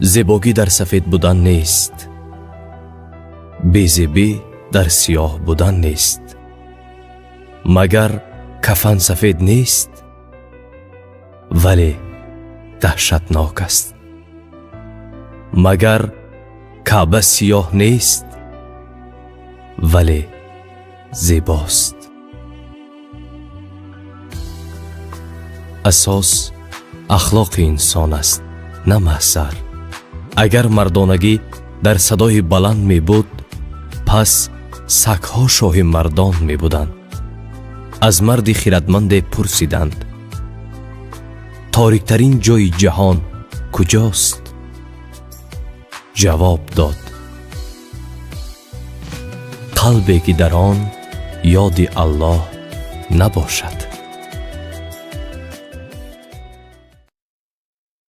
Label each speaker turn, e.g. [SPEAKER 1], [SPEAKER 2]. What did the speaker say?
[SPEAKER 1] Зебогӣ дар сафед будан нест, безебӣ дар сиёҳ будан нест. Магар кафан сафед нест, вале даҳшатнок аст. Магар Каъба сиёҳ нест, вале зебост. Асос ахлоқи инсон аст, на маҳзар. Агар мардонагӣ дар садои баланд мебуд, пас сагҳо шоҳи мардон мебуданд. Аз марди хиратманде пурсиданд: ториктарин ҷои ҷаҳон куҷост? Ҷавоб дод: қалбе ки дар он ёди Аллоҳ набошад.